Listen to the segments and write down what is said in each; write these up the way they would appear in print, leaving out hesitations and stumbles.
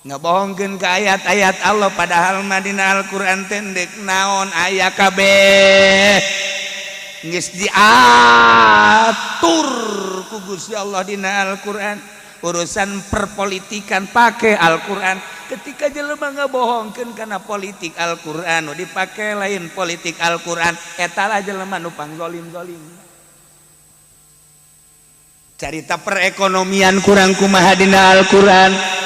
Ngabohongkeun ka ayat-ayat Allah padahal mah dina Al-Qur'an teh deuk naon aya kabeh. Geus diatur ku Gusti Allah dina Al-Qur'an. Urusan perpolitikan pake Al-Qur'an. Ketika jelema ngabohongkeun kana politik Al-Qur'an nu dipake lain politik Al-Qur'an, eta lah jelema nu pangzolim-zolim. Carita perekonomian kurang kumaha dina Al-Qur'an.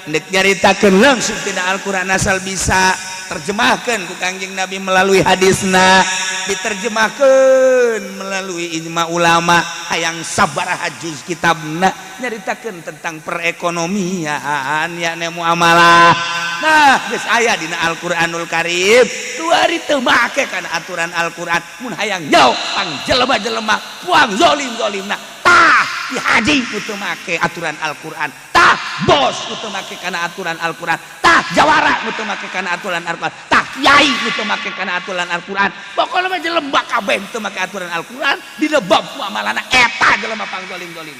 Ndek nyaritakeun langsung tina Al-Qur'an asal bisa terjemahkeun ku Kangjeng Nabi melalui hadisna, diterjemahkeun melalui ijma ulama hayang sabaraha juz kitabna nyaritakeun tentang perekonomian yakni muamalah. Nah, geus aya dina Al-Qur'anul Karim. Tuari teu make kana aturan Al-Qur'an mun hayang jauh pang jelema-jelema puang zolim-zolimna. Tah, di haji teu make aturan Al-Qur'an. Tah, bos teu make kana aturan Al-Qur'an. Tah, jawara teu make kana aturan Al-Qur'an. Tah, kiai teu make kana aturan Al-Qur'an. Pokona mah jelema kabeh teu make aturan Al-Qur'an, dina bab muamalahna eta jelema pang zolim-zolim.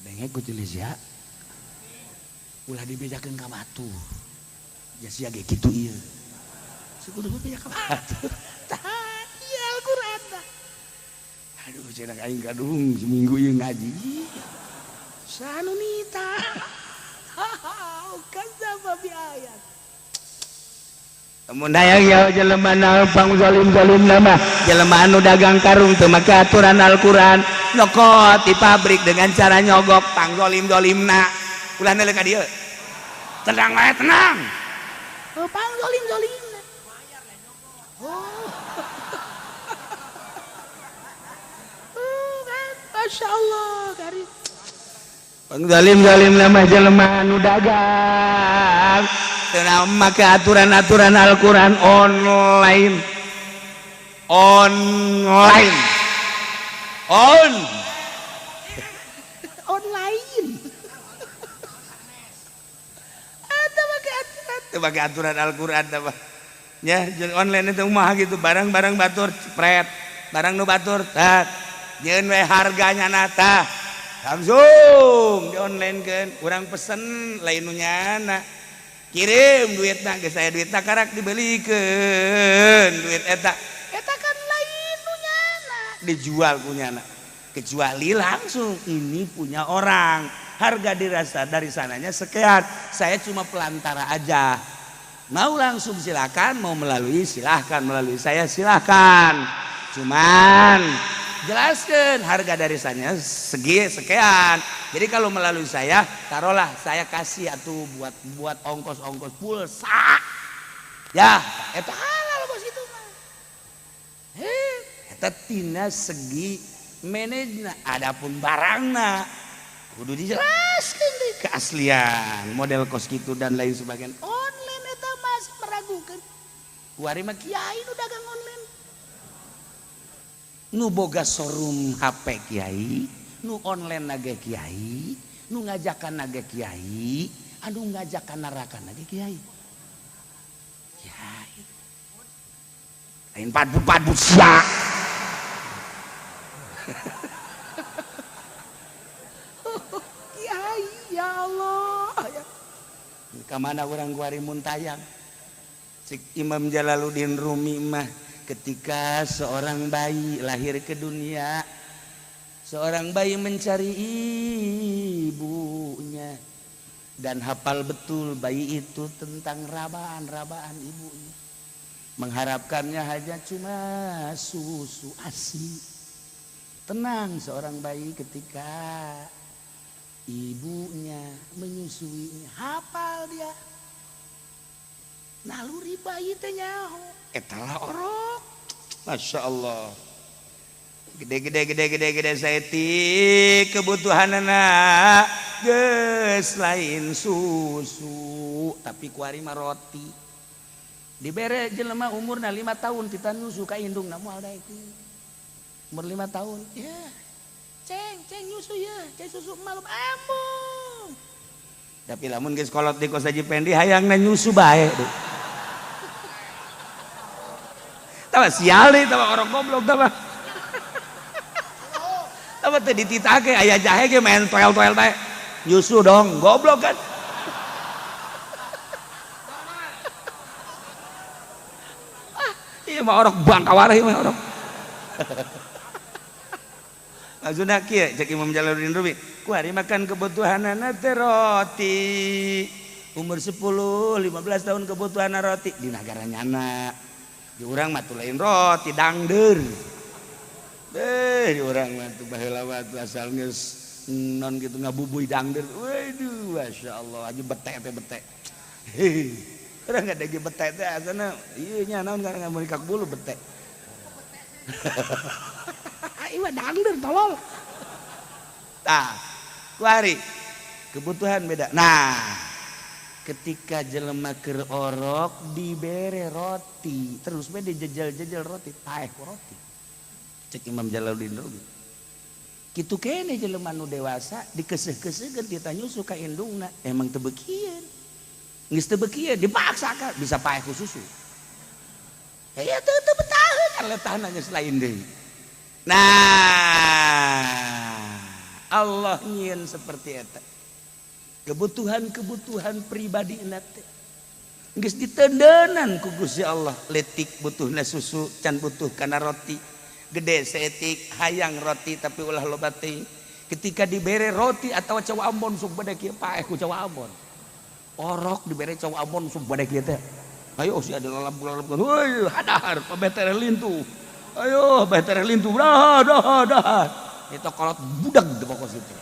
Denge ku jelis ya. Ulah dibejakeun ka batur. Ja sia ge kitu ieu. Sekudu beja ka batur. Tah, ieu Al-Qur'an tah. Aduh, cenah aing kadung seminggu ieu ngaji. Sanunita. Kadzdzaba bi ayat. Mun hayang ya jelema naon pang zalim-zalim mah, jelema anu dagang karung teu make aturan Al-Qur'an, nyokot di pabrik dengan cara nyogok pang zalim-zalimna. Ulah neuleuh ka dieu. Tenang wae, tenang. Oh, pang zalim-zalimna. Oh. Kan, Masya Allah, karim. Pangzalim-zalim mah jelema anu dagang teu make aturan-aturan Al-Qur'an online. Online. On. Online. Eta make aturan, teu make aturan Al-Qur'an tah mah. Nya, online itu mah gitu, barang-barang batur cepret, barang nu batur tah. Nyeun we harganya nata. Langsung di online kan, kurang pesen lain nu nyana. Kirim duitna geus aya duitna karak dibelikeun duit eta. Eta kan lain nu nyana, dijual ku nyana. Kecuali langsung ini punya orang. Harga dirasa dari sananya sekian. Saya cuma pelantara aja. Mau langsung silakan, mau melalui silahkan, melalui saya silahkan. Cuman jelaskan harga dari sana segi sekian. Jadi kalau melalui saya, taruhlah saya kasih atau buat ongkos-ongkos pulsa. Ya, eta halal bos itu mah. Eta tina segi manajna, adapun barangna kudu dijelaskan deh keaslian, model kos gitu dan lain sebagainya. Online eta masih meragukan. Kuari mah kiai nu dagang online. Nu boga showroom HP kiai, nu online nage kiai, nu ngajakan nage kiai, anu ngajakan neraka nage kiai. Kiai. Lain padbu-padbu sia. Kiai ya Allah. Ka mana urang kuari mun tayang? Cik Imam Jalaluddin Rumi mah ketika seorang bayi lahir ke dunia, seorang bayi mencari ibunya dan hafal betul bayi itu tentang rabaan-rabaan ibunya, mengharapkannya hanya cuma susu ASI. Tenang seorang bayi ketika ibunya menyusuinya, hafal dia. Naluri bayi teh nyaho, eta lah orok. Masya Allah. Gede-gede gede-gede gede saeutik kebutuhanana geus lain susu tapi kuari mah roti. Dibere jelema umurna 5 tahun kita nyusu ka indungna moal daek. Umur 5 tahun, ya. Ceng, ceng nyusu ya, ceng susu malum embung. Tapi lamun geus kolot di kos Haji Pendi hayangna nyusu bae. Tah sial deui tah orang goblok tah. Tah teu dititake aya jahe ge main toel-toel bae. Nyusu dong, goblok kan. Ah, ieu mah orok bangkawara ieu mah orok. Maksudna kieu cek Imam Jalaluddin Rumi, kuari makan kebutuhanana teh roti. Umur 10, 15 tahun kebutuhan roti di nagara nyana. Di urang mah lain roti dangdeur. Di urang mah tuh baheula mah asal geus non gitu ngabubuy dangdeur. Waduh, masyaallah aja bete teh bete. Urang nggak ada bete teh asana ieu nya naon karena meuli kak bulu bete. Ieu mah dangdeur tolol. Tah, kuari kebutuhan beda. Nah, ketika jelema keur orok dibere roti, terus we dijejel-jejel roti, paeh ku roti. Cek Imam Jalaluddin Rumi. Kitu kene jelema nu dewasa dikeuseuh-keuseuhkeun tita nyusu ka indungna, emang teu beukieun. Geus teu beukieun dipaksakan bisa paeh ku susu. Ya teu betaheun letahna geus lain deui. Nah, Allah nyieun seperti eta. Kebutuhan-kebutuhan pribadi teh geus ditendenan ku Gusti Allah. Letik butuhna susu, can butuh kana roti. Gede seetik hayang roti tapi ulah loba teuing. Ketika dibere roti atau cau Ambon sok bade kieu paeh ku cau Ambon. Orok dibere cau Ambon sok bade kieu teh. Ayo si ada lalap-lalap. Heuy, hadahar pabetere lintu. Ayo betere lintu. Dah dah dah. Itu kolot budak di pokok situ.